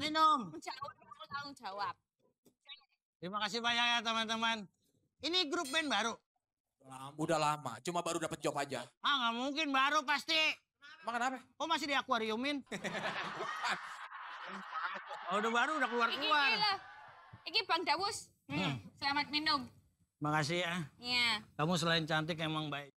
minum. Tanggung jawab. Terima kasih banyak ya teman-teman. Ini grup band baru? Udah lama, cuma baru dapat job aja. Ah, nggak mungkin baru pasti. Emang kenapa? Oh, masih di akuariumin? Oh, udah baru, udah keluar-keluar. Iki Bang Dawus. Selamat minum. Makasih ya. Iya. Kamu selain cantik emang baik.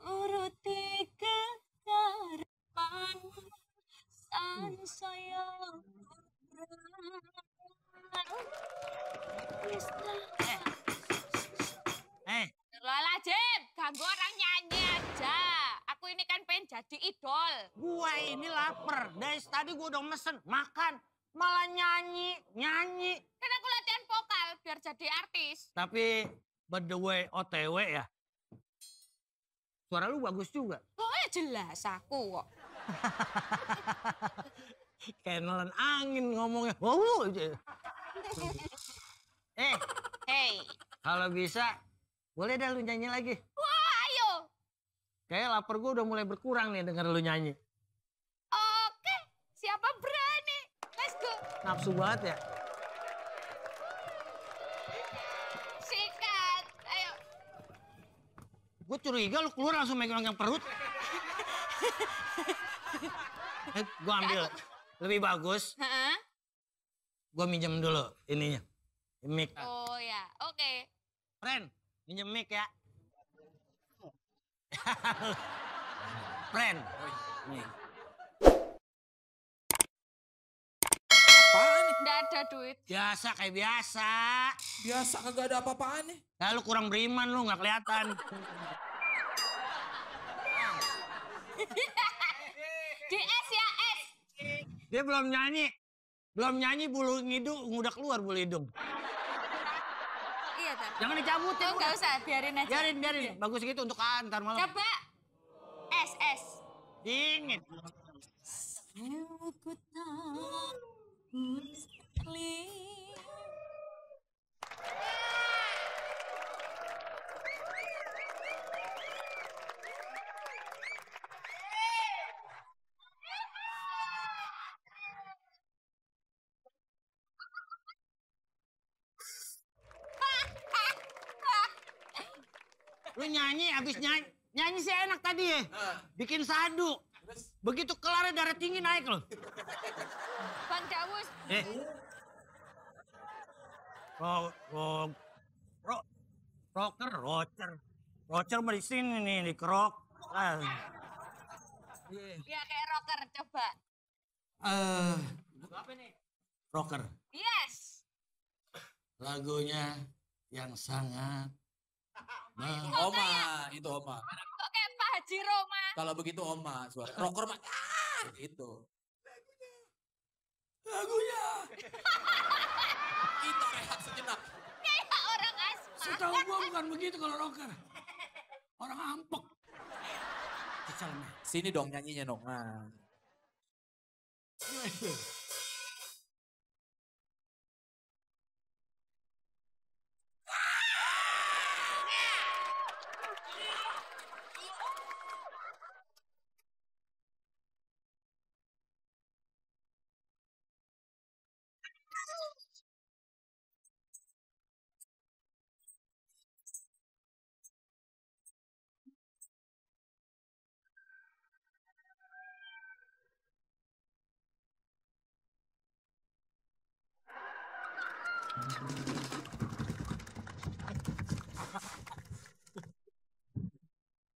Uruti kekarepan san saya Lola Jim, ganggu orang nyanyi aja. Aku ini kan pengen jadi idol. Gua ini lapar. Dari tadi gua udah mesen makan, malah nyanyi. Kan aku latihan vokal biar jadi artis. Tapi by the way OTW ya. Suara lu bagus juga. Oh ya jelas aku kok. Kayak nelan angin ngomongnya. Wow aja. Hey. Kalau bisa boleh dah lu nyanyi lagi. Wah ayo. Kayak lapar gua udah mulai berkurang nih denger lu nyanyi. Oke, siapa berani? Let's go. Nafsu banget ya. Sikat, ayo. Gue curiga lu keluar langsung megang perut. Gue ambil. Lebih bagus. Gue minjem dulu ininya. Mic. Oh ya, oke. Friend, minjem mic ya. Friend. Nih. Apaan nih? Nggak ada duit. Biasa kayak biasa. Biasa kagak ada apa-apaan nih. Nah, lu kurang beriman lu nggak kelihatan. Di S ya, S. Dia belum nyanyi. Belum nyanyi bulu hidung udah keluar bulu hidung. Iya, Tan. Jangan dicabut ya. Oh, nggak usah, biarin aja. Biarin. Bagus gitu untuk antar malam. Coba. S. Dingin. Aku Lu nyanyi abis nyanyi sih enak tadi ya. Bikin sadu. Begitu kelar darah tinggi naik loh. Bang Dawus. Rocker mah di sini nih di kerok. Ya kayak rocker, coba. Apa nih? Rocker. Yes. Lagunya yang sangat Oma, itu Oma. Kok kayak Pak Haji Roma? Kalau begitu Oma, suara rocker mah itu. lagunya. Kita rehat sejenak. Kayak orang asma. Setahu gua bukan begitu kalau rocker. Orang ampek. Sini dong nyanyinya dong. Nah.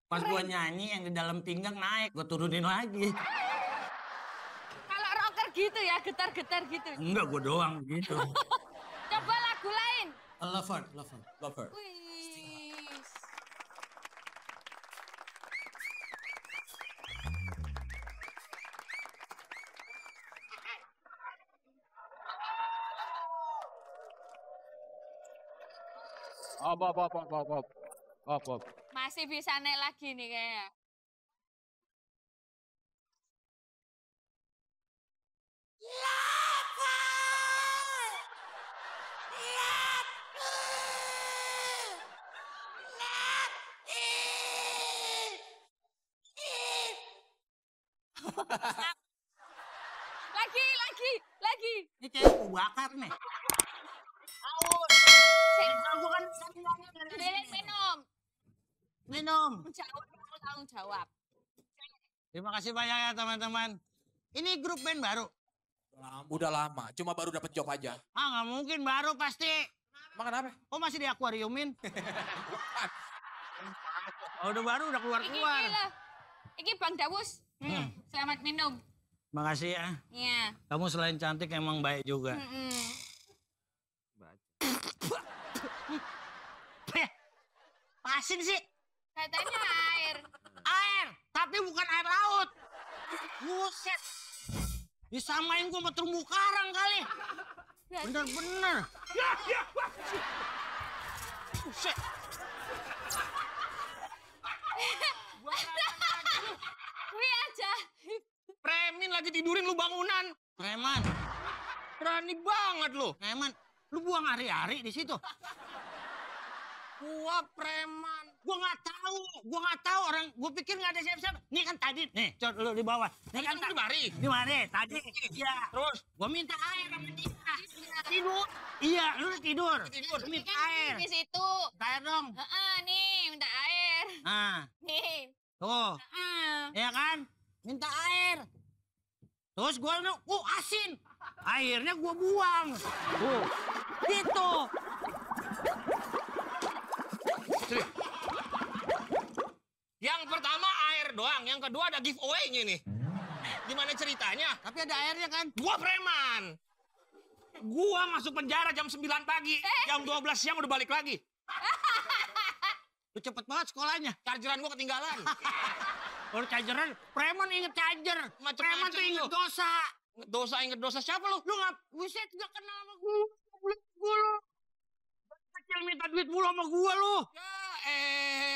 Pas gua nyanyi yang di dalam pinggang naik, gua turunin lagi. Kalau rocker gitu ya, getar-getar gitu. Enggak, gua doang gitu. Coba lagu lain. Lover. Wih. Op. Masih bisa naik lagi nih kayaknya. Lagi. Ini kayak aku bakar nih. Aus. Kalau gua kan sambilnya dari Beli sini. minum. Minum. Aku tanggung jawab. Terima kasih banyak ya teman-teman. Ini grup band baru. Udah lama, cuma baru dapat job aja. Ah nggak mungkin baru pasti. Emang kenapa? Oh masih di akuariumin? Oh, udah baru udah keluar. Iki Bang Dawus. Selamat minum. Makasih ya. Iya. Kamu selain cantik emang baik juga. Asin sih. Katanya air. Air, tapi bukan air laut. Buset. Disamain gua sama terumbu karang kali. Bener-bener. Buset. Gue aja. Preman lagi tidurin lu bangunan. Preman. Berani banget lu. Preman. Lu buang hari-hari di situ. Gua preman. Gua nggak tahu orang. Gua pikir nggak ada siapa-siapa. Nih kan tadi, nih, coba lu di bawah. Nih kan di mari. Tadi. Iya. Terus gua minta air sama dia. Tidur. Iya, lu udah tidur. Lu minta air. Di situ. Minta air dong. Nih, minta air. Nah, Nih. tuh. Iya kan? Minta air. Terus gua asin. Airnya gua buang. Gitu. Yang pertama air doang, yang kedua ada giveaway-nya nih. Gimana ceritanya? Tapi ada airnya kan? Gua preman. Gua masuk penjara jam 9 pagi, jam 12 siang udah balik lagi. Lu cepet banget sekolahnya. Chargeran gua ketinggalan. Kalau chargeran, preman inget charger. Preman tuh inget lu. dosa. Inget dosa siapa lu? Lu nggak, buset gak kenal sama gua lu. Kecil minta duit mulu sama gua lu. Ya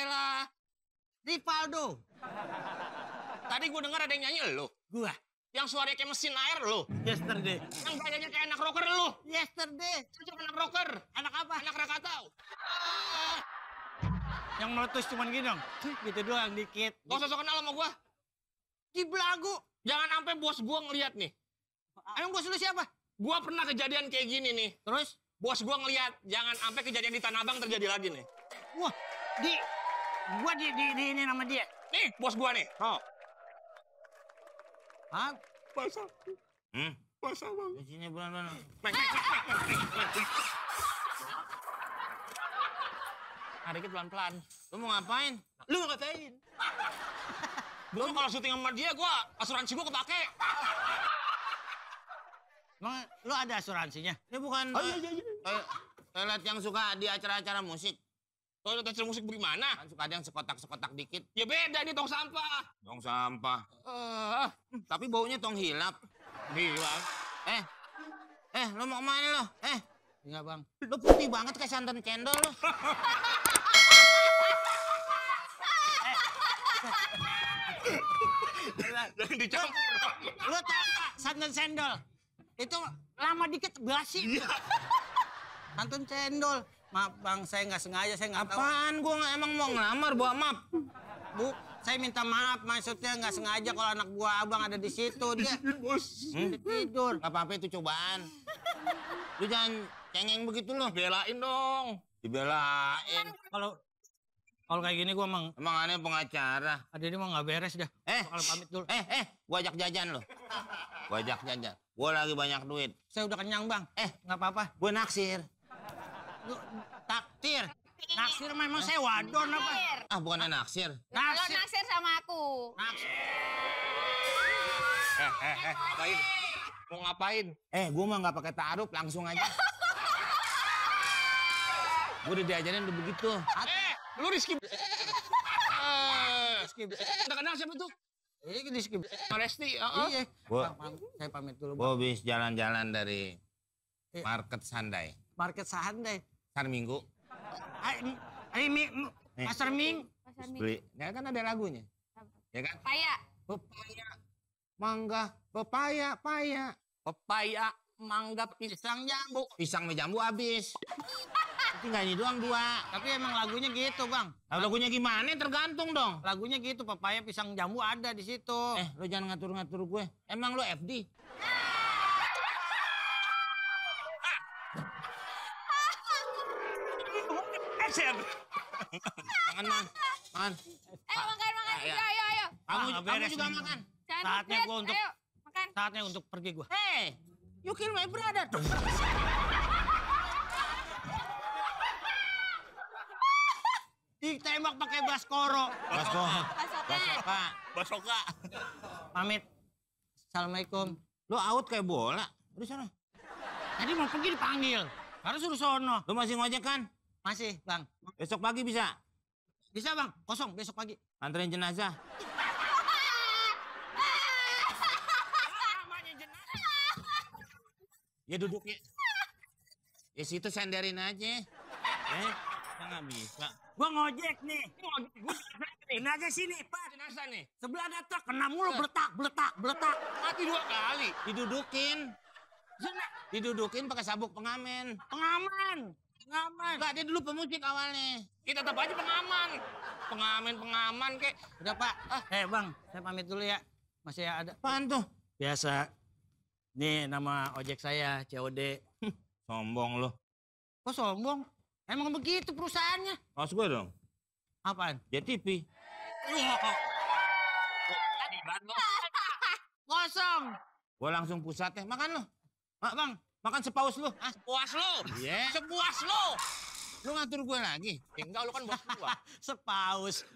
elah. Rivaldo. Tadi gua dengar ada yang nyanyi lu. Gua. Yang suaranya kayak mesin air lu. Yesterday. Yang gayanya kayak anak rocker lu. Yesterday. Cocok anak rocker. Anak apa? Anak Krakatau. Yang meletus cuman gini dong. Gitu doang dikit. Gak usah sok kenal sama gua. Di belagu. Jangan sampai bos gua ngeliat nih. Emang bos lu siapa? Gua pernah kejadian kayak gini nih. Terus? Bos gua ngeliat, jangan sampai kejadian di Tanah Abang terjadi lagi nih. Wah, gua di ini nama dia. Nih, bos gua nih. Oh. Hah? Basah. Basah bang. Di sini bulan-bulan. Nah, dikit pelan-pelan. Lu mau ngapain? Lu ngapain? Gua kalau syuting sama dia, gua asuransi gua kepake. Emang lu ada asuransinya? Ini bukan Iya. toilet yang suka di acara-acara musik. Toilet acara musik bagaimana? Kan suka ada yang sekotak-sekotak dikit. Ya beda, ini tong sampah. Tong sampah. Tapi baunya tong hilap. Gila. Lo mau kemana lo? Enggak, Bang. Lo putih banget kayak santan cendol lo. Jangan dicampur. Lu tau gak santan cendol? Itu lama dikit basi. Santan cendol. Maaf Bang, saya nggak sengaja, saya nggak tahu. Apaan? Gua nggak emang mau ngelamar, bawa map. Bu, saya minta maaf, maksudnya nggak sengaja kalau anak buah abang ada di situ. Dia tidur. Gak apa-apa itu cobaan. Lu jangan cengeng begitu lo. Belain dong. Dibelain. Kalau kayak gini gua Emang aneh pengacara. ada ini mah nggak beres dah. Kalau pamit dulu. Gua ajak jajan lo. Gua ajak jajan. Gua lagi banyak duit. Saya udah kenyang Bang. Nggak apa-apa. Gue naksir. Lu taktir. Naksir memang saya wadon apa? Ah, bukan naksir. Lo naksir sama aku. Naksir. Ngapain? Mau ngapain? Gue mah nggak pakai taruh, langsung aja. Gue udah diajarin udah begitu. Lu Rizky. Udah kenal siapa tuh? Ini di skip. Resti. Iya. Gua- Bang, saya pamit dulu Gue Bang. habis jalan-jalan dari Iya. Market Sandai. Market Sandai. Hari Minggu. Pasar Ming. Pasar Minggu. Beli. Ya kan ada lagunya. Ya kan? Paya. Pepaya, mangga, pepaya, paya. Pepaya. mangga, pisang, jambu. Pisang sama jambu habis. Tinggal ini doang 2. Tapi emang lagunya gitu, Bang. Lagunya gimana? Tergantung dong. Lagunya gitu, papaya, pisang, jambu ada di situ. Lo jangan ngatur-ngatur gue. Emang lo FD? Makan, makan. Makan. Ya. Ayo. Kamu beres juga nih. makan. Jangan Saatnya ribet. gua untuk- Ayo, makan. Saatnya untuk pergi gua. Hey, you kill my brother. Ditembak pakai baskoro. Pasokan. Basoka. Pamit. Assalamualaikum. Lo out kayak bola. Udah sana. Tadi mau pergi dipanggil. Harus suruh sono. Lo masih ngojek kan? Masih, Bang. Besok pagi bisa. Bisa, Bang. Kosong besok pagi. Anterin jenazah. Ya duduknya. Ya situ senderin aja. Nggak bisa. Gua ngojek nih. Ini aja sini, Pak. Jenazah nih. Sebelah ada truk kena mulu beletak. Mati 2 kali. Didudukin. Didudukin pakai sabuk pengamen. Pengaman. Enggak, dia dulu pemusik awalnya. Kita tetap aja pengaman. Pengaman kek. Udah, Pak. Bang, saya pamit dulu ya. Masih ada. Apaan tuh? Biasa. Nih nama ojek saya, COD. Sombong lo. Kok sombong? Emang begitu perusahaannya. Kaos gue dong. Apaan? JTV. Kosong. Gue langsung pusat ya. Makan lo. Bang. Makan sepaus lo. Puas lo. Iya. Sepuas lo. Lu ngatur gue lagi. Enggak, lu kan bos gua. Sepaus.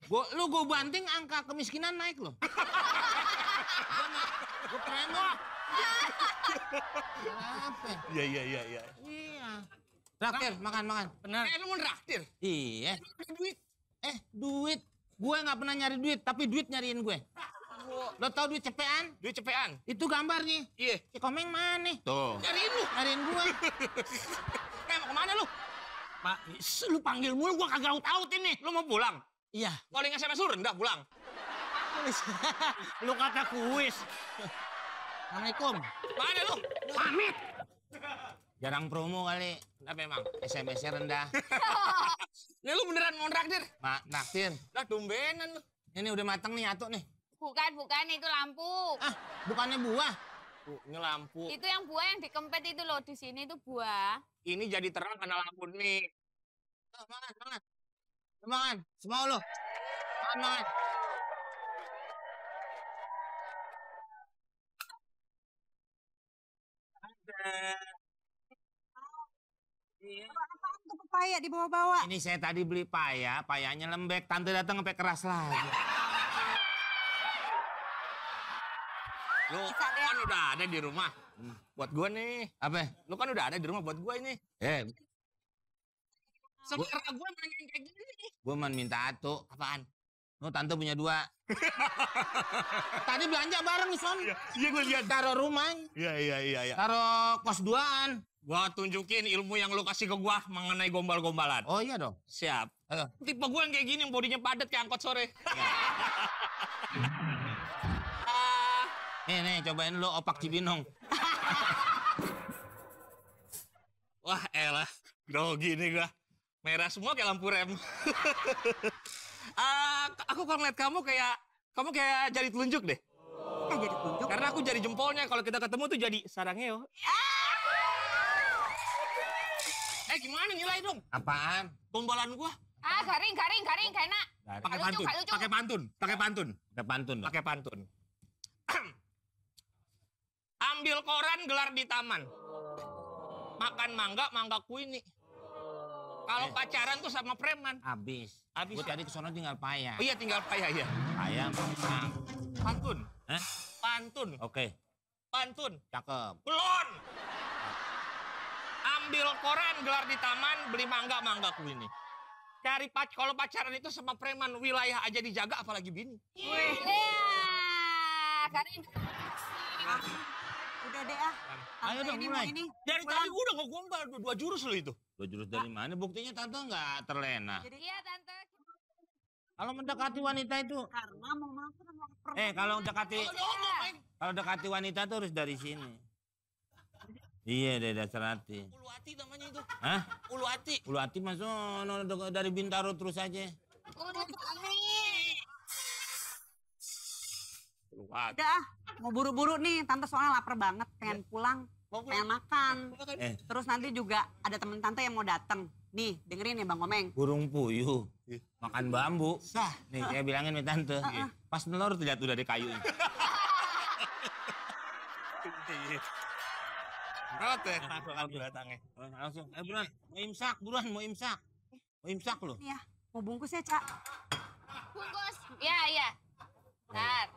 Gue banting angka kemiskinan naik lo. Gue premok. Apa? Iya. Iya. Traktir, makan. Bener. Lu mau traktir? Iya. Duit. Duit. Gue nggak pernah nyari duit, tapi duit nyariin gue. Lo tau duit cepean? Duit cepean. Itu gambar nih. Iya. Si Komeng mana? Tuh. Nyariin lu. Nyariin gue. Mau kemana lu? Pak, lu panggil mulu gua kagak tahu ini. Lu mau pulang? Iya. Calling SMS lu rendah pulang. Lu kata kuis. Assalamualaikum. Mana lu? Pamit. Jarang promo kali. Kenapa emang? SMS-nya rendah. Ini lu beneran mau traktir? Naktir. Lah tumbenan lu. Ini udah mateng nih atu nih. Bukan, itu lampu. Bukannya buah. Ini lampu. Itu yang buah yang dikempet itu loh, di sini itu buah. Ini jadi terang karena lampu nih. Makan. Semua lo. Makan. Apaan tuh pepaya dibawa-bawa? Ini saya tadi beli payanya lembek. Tante datang sampai keras lagi. Lu kan udah ada di rumah. Buat gua nih. Apa? Lu kan udah ada di rumah buat gua ini. Selera gua nanyain kayak gini. Gue minta atu. Apaan? No, tante punya 2. Tadi belanja bareng nih, Son. Iya gua lihat. Taruh rumah. Iya. Taruh kos 2-an. Gua tunjukin ilmu yang lu kasih ke gua mengenai gombal-gombalan. Oh iya dong. Siap. Ayo. Tipe gua yang kayak gini, yang bodinya padat kayak angkot sore. Nih, cobain lo opak Cibinong. Wah, elah. Grogi nih gua. Merah semua kayak lampu rem. Aku kalau ngeliat kamu kayak jari telunjuk deh. Jadi tunjuk. Karena aku jari jempolnya. Kalau kita ketemu tuh jadi sarangeo. Gimana nilai dong? Apaan? Gombalan gua. Garing, gak enak. Pakai Gak lucu, pantun. gak lucu. Pakai pantun. Pakai pantun dong. Pakai pantun. Ambil koran gelar di taman. Makan mangga kuini. Kalau pacaran tuh sama preman. Habis. Habis. Gue tadi kesono tinggal paya. Oh iya, tinggal payah ya. Paya mang. Pantun. Hah? Pantun. Oke. Pantun. Cakep. Belon. Ambil koran gelar di taman, beli mangga kuini. Kalau pacaran itu sama preman, wilayah aja dijaga apalagi bini. Iya, garing. Udah deh ah. Ayo Tante dong, ini mulai. mau ini. Dari tadi udah kok gombal, 2 jurus lo itu. 2 jurus dari mana? Buktinya tante nggak terlena. Iya, Tante. Kalau mendekati wanita itu, Karena mau makan sama lapar. kalau dekati wanita tuh harus dari sini. Iya deh dasar hati. Ulu hati namanya itu. Hah? Ulu hati. Ulu hati masuk dari Bintaro terus aja. Udah kami. Ulu hati. Udah, mau buru-buru nih. Tante soalnya lapar banget, pengen pulang, pengen makan. Terus nanti juga ada temen tante yang mau datang. Nih, dengerin ya Bang Komeng. Burung puyuh makan bambu. Nih saya bilangin nih tante. Pas nelor tuh lihat udah di kayu. Langsung datangnya. Langsung, buruan, mau imsak, buruan, mau imsak. Mau imsak lo. Nih ya, mau bungkus ya, Cak. Bungkus. Ya, ya. Bentar.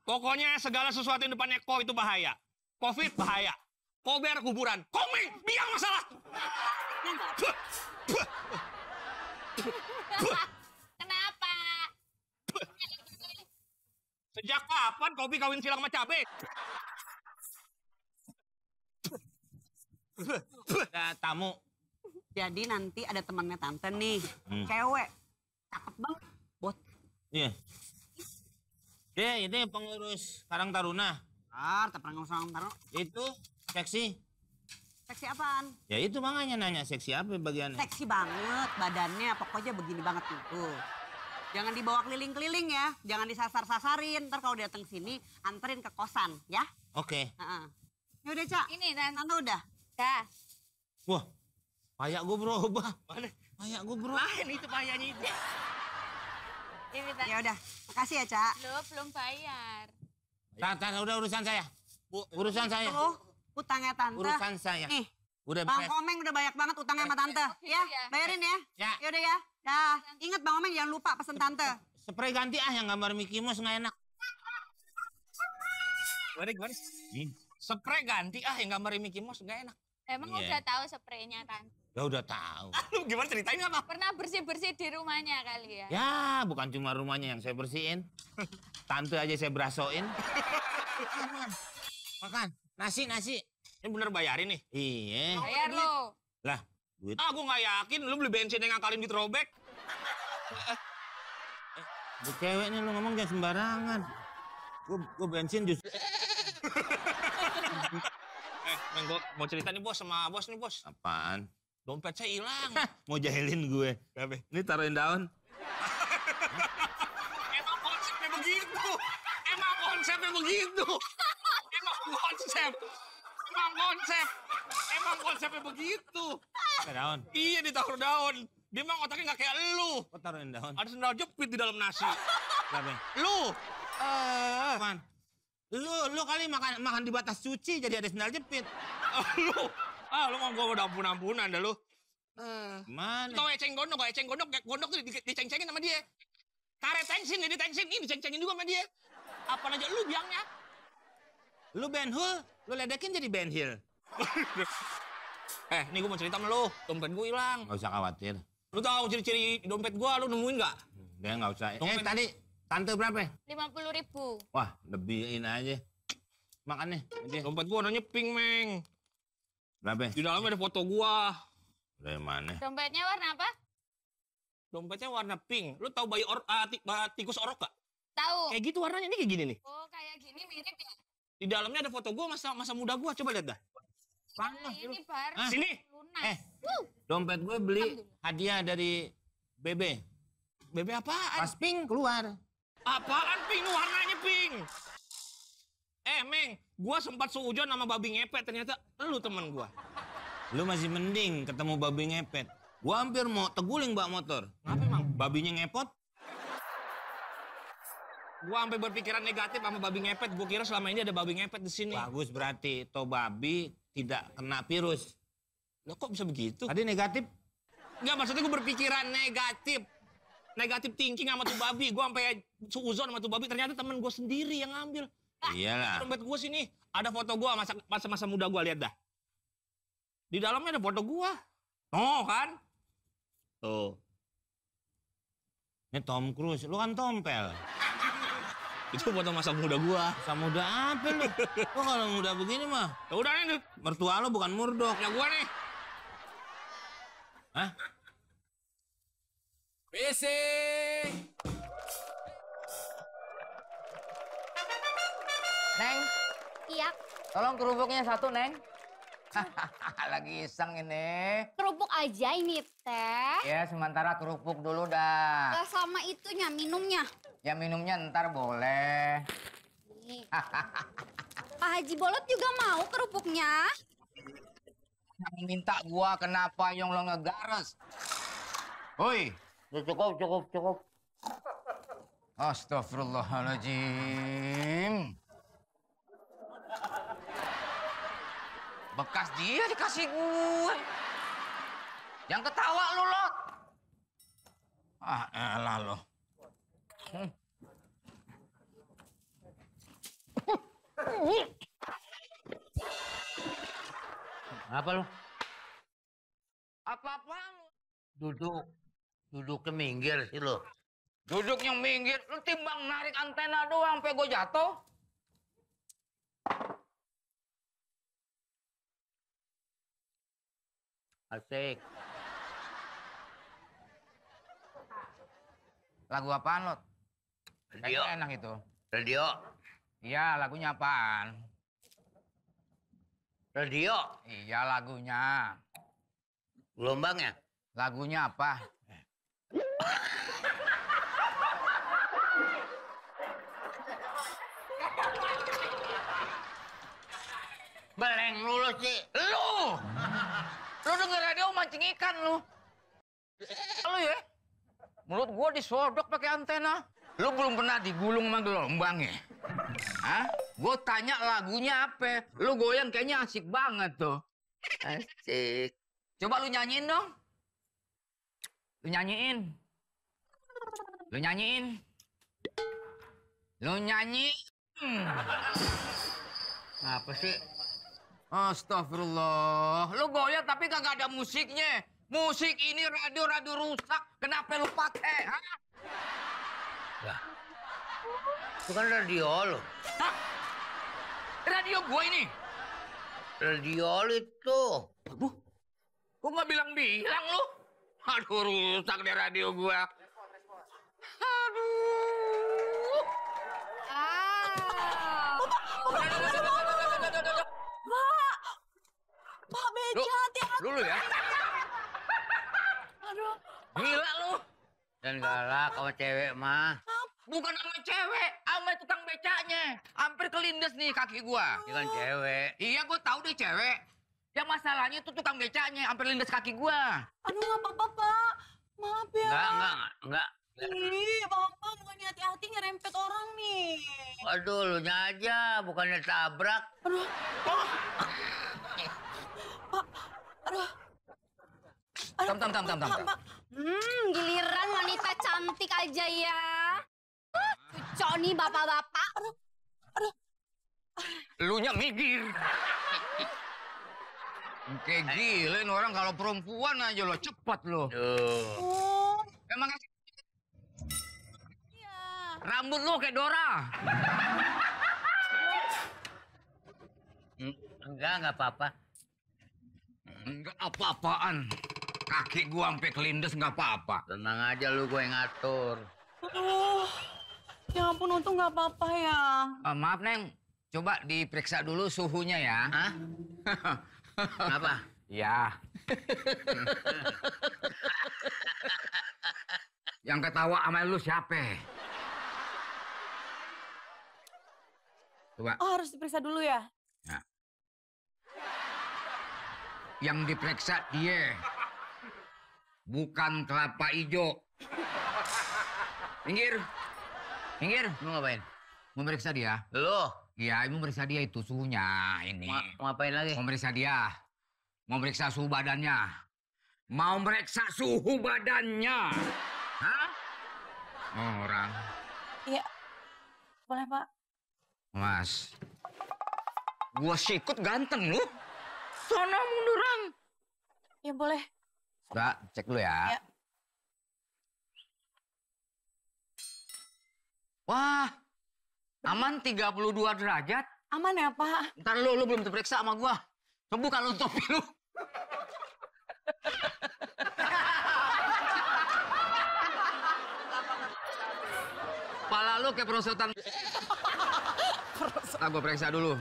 Pokoknya segala sesuatu yang depannya ko itu bahaya. Covid bahaya. Kober kuburan. Komeng biang masalah. Kenapa? Sejak kapan kopi kawin silang sama cabe? Ada tamu. Jadi nanti ada temannya tante nih, cewek. Cakep banget. Bot. Iya. Itu pengurus Karang Taruna. Pernah ngomong taruh. Itu seksi. Seksi apaan? Ya itu makanya nanya seksi apa bagiannya. Seksi banget badannya, pokoknya begini banget tuh. Jangan dibawa keliling-keliling ya, jangan disasar-sasarin. Ntar kalau datang sini, anterin ke kosan, ya? Oke. Ya udah, Cak. Ini dan Tante udah. dah. Wah, payak gue berubah. Mana? Payak gue berubah. Lain itu payahnya itu. Ini dan Ya udah, makasih ya, Cak. lo belum bayar. Tante, udah urusan saya. Urusan saya. Tuh, utangnya tante. Urusan saya. Nih, Udah Bang beres. Komeng udah banyak banget utangnya sama tante. Ya, ya. bayarin ya. Ya. Ya udah ya. Dah, ingat Bang Komeng jangan lupa pesen tante. Spray ganti yang gambar Mickey Mouse nggak enak. Gimana? Spray ganti yang gambar Mickey Mouse gak enak. Emang Iya. udah tahu spraynya kan? Ya udah tahu. Lu gimana ceritain apa? Pernah bersih-bersih di rumahnya kali ya? Ya, bukan cuma rumahnya yang saya bersihin. Tante aja saya berasoin. Makan. Nasi. Ini bener bayarin nih. Iya. Bayar lo. Lah, duit. Gue gak yakin lu beli bensin yang ngakalin di throwback. Bu cewek nih lu ngomong jangan sembarangan. Gue bensin justru. Neng, gue mau cerita nih bos sama bos nih bos. Apaan? Dompet saya hilang. Mau jahilin gue. Ini taruhin daun. Emang konsepnya begitu. Emang konsep. Emang konsepnya begitu. Taruh daun. Iya ditaruh daun. Dia emang otaknya gak kayak lu. Kok taruhin daun? Ada sendal jepit di dalam nasi. Kenapa? Lu. Apaan? Lu kali makan di batas suci jadi ada sendal jepit. Lu mau gue udah ampun-ampunan dah lu. Mana? Tau eceng gondok tuh diceng-cengin sama dia. Karet tengsin, dia ditengsin, ini diceng-cengin juga sama dia. Apa aja lu biangnya? Lu Ben Hul, lu ledekin jadi Ben Hill. Nih gue mau cerita sama lu, dompet gue hilang. Gak usah khawatir. Lu tahu ciri-ciri dompet gue, lu nemuin nggak? Dia nggak usah. Dompet. Tadi tante berapa? 50.000. Wah, lebihin aja. Makan nih. Dia. Dompet gue warnanya pink, Meng. Berapa? Di dalamnya ada foto gue. Dari mana? Dompetnya warna apa? Dompetnya warna pink. Lu tahu tikus orok gak? Tahu. Kayak gitu warnanya, ini kayak gini nih. Oh, kayak gini mirip ya. Di dalamnya ada foto gue masa muda gue, coba lihat dah. Nah, ini baru Hah? Sini. lunas. Dompet gue beli hadiah dari Bebe. Bebe apaan? Pas pink keluar. Apaan pink? Warnanya pink. Meng, gua sempat seujon sama babi ngepet, ternyata lu temen gua. Lu masih mending ketemu babi ngepet. Gua hampir mau teguling bak motor. Kenapa emang? Babinya ngepot. Gua sampai berpikiran negatif sama babi ngepet. Gua kira selama ini ada babi ngepet di sini. Bagus berarti to babi tidak kena virus. Loh kok bisa begitu? Tadi negatif. Enggak, maksudnya gua berpikiran negatif. Negatif thinking sama tuh babi. Gua sampai suuzon sama tuh babi. Ternyata temen gua sendiri yang ngambil. Iyalah. Dompet gua sini. Ada foto gua masa-masa muda gua, lihat dah. Di dalamnya ada foto gua. Oh kan? Tuh. Ini Tom Cruise, lu kan tompel. Itu foto masa muda gua. Masa muda apa lu? Kok kalau muda begini mah? Ya udah nih, Mertua lu bukan murdok. punya gua nih. Hah? Bising. Neng, Iya, tolong kerupuknya satu, Neng. Lagi iseng ini. kerupuk aja ini teh. Ya, sementara kerupuk dulu dah. Gak sama itunya, minumnya. Ya minumnya ntar boleh. Nih. Pak Haji Bolot juga mau kerupuknya. Yang minta gua kenapa yang lo ngegares? Woi, cukup. Astagfirullahaladzim. Bekas dia dikasih gue. Yang ketawa lu, Lot. Ah, elah lo. Apa lu? Apa-apaan lu? Duduknya minggir sih lo. Duduk yang minggir, lu timbang narik antena doang sampai gue jatuh. Asik. Lagu apaan, Lot? Radio. Kayaknya enak itu. Radio. Iya, lagunya apaan? Radio. Iya, lagunya. Gelombangnya. Lagunya apa? Beleng lu sih. Lu denger radio mancing ikan lu. Lu ya? Mulut gua disodok pakai antena. Lu belum pernah digulung sama gelombang ya? Hah? Gua tanya lagunya apa? Lu goyang kayaknya asik banget tuh. Asik. Coba lu nyanyiin dong. Lu nyanyiin. Lu nyanyiin. Lu nyanyi. Apa sih? Astagfirullah. Lu goyang tapi kagak ada musiknya. Musik ini radio rusak. Kenapa lu pakai? Hah? Lah. Itu kan radio lo. Hah? Radio gua ini. Radio itu. Aduh. Gua nggak bilang-bilang lu. Aduh, rusak deh radio gua. Aduh. Pak Beja, hati-hati. Dulu ya. Aduh. Gila lu. Dan galak sama cewek mah. Bukan sama cewek, sama tukang becanya. Hampir kelindes nih kaki gua. Dia kan cewek. Iya, gua tahu deh cewek. Yang masalahnya tuh tukang becanya, hampir lindes kaki gua. Aduh, nggak apa-apa, Pak. Maaf ya. Enggak. Ih, Bapak bukannya hati-hati nyerempet orang nih. Aduh, lu nya aja, bukannya tabrak. Aduh. Pak, aduh. Tam. Pak. Giliran wanita cantik aja ya. Cucok nih bapak-bapak. Lu nya minggir. Kayak gila ini orang kalau perempuan aja lo cepat lo. Tuh. Oh, Emang iya. rambut lu kayak Dora. Enggak apa-apa. Enggak apa-apaan. Kaki gua sampai kelindes nggak apa-apa. Tenang aja lu, gue yang ngatur. Aduh. Ya ampun, untung nggak apa-apa ya. Maaf, Neng. Coba diperiksa dulu suhunya ya. Hah? Kenapa? Ya. Yang ketawa sama lu siapa? Coba. Oh, harus diperiksa dulu ya? Ya. Yang diperiksa dia. Bukan kelapa hijau. Minggir. Lu ngapain? Mau meriksa dia? Lu? Iya, mau meriksa dia itu suhunya ini. Mau ngapain lagi? Mau meriksa dia. Mau meriksa suhu badannya. Mau meriksa suhu badannya. Hah? Orang. Iya. Boleh, Pak? Mas. Gua sikut ganteng lu. Sono munduran. Ya boleh. Mbak, cek dulu ya. Ya. Wah. Aman 32 derajat. Aman ya, Pak? Ntar lu belum terperiksa sama gua. Coba kalau topi lu. lu kayak perosotan. Ah, gue periksa dulu.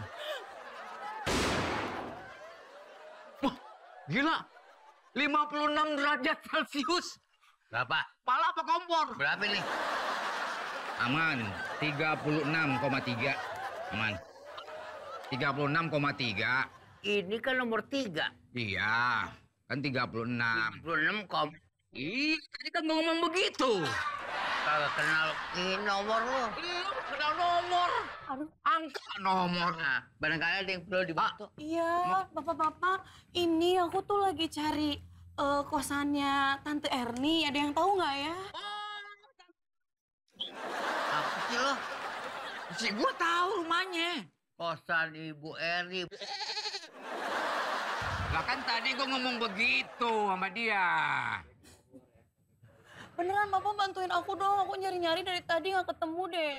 Wah, gila. 56 derajat Celcius. Berapa? Pala apa kompor? Berapa nih? Aman. 36,3. Aman. 36,3. Ini kan nomor 3. Iya. Kan 36. 26 kom. Ih, tadi kan ngomong begitu. Kagak kenal ini nomor lu. Lu kenal nomor. Aduh. Angka nomor. Nah, barangkali ada yang perlu dibantu. Iya, bapak-bapak, ini aku tuh lagi cari kosannya Tante Erni. Ada yang tahu nggak ya? Apa sih lo? Si gua tahu rumahnya. Kosan Ibu Eri. Lah kan tadi gua ngomong begitu sama dia. Beneran, bapak bantuin aku dong. Aku nyari-nyari dari tadi nggak ketemu deh.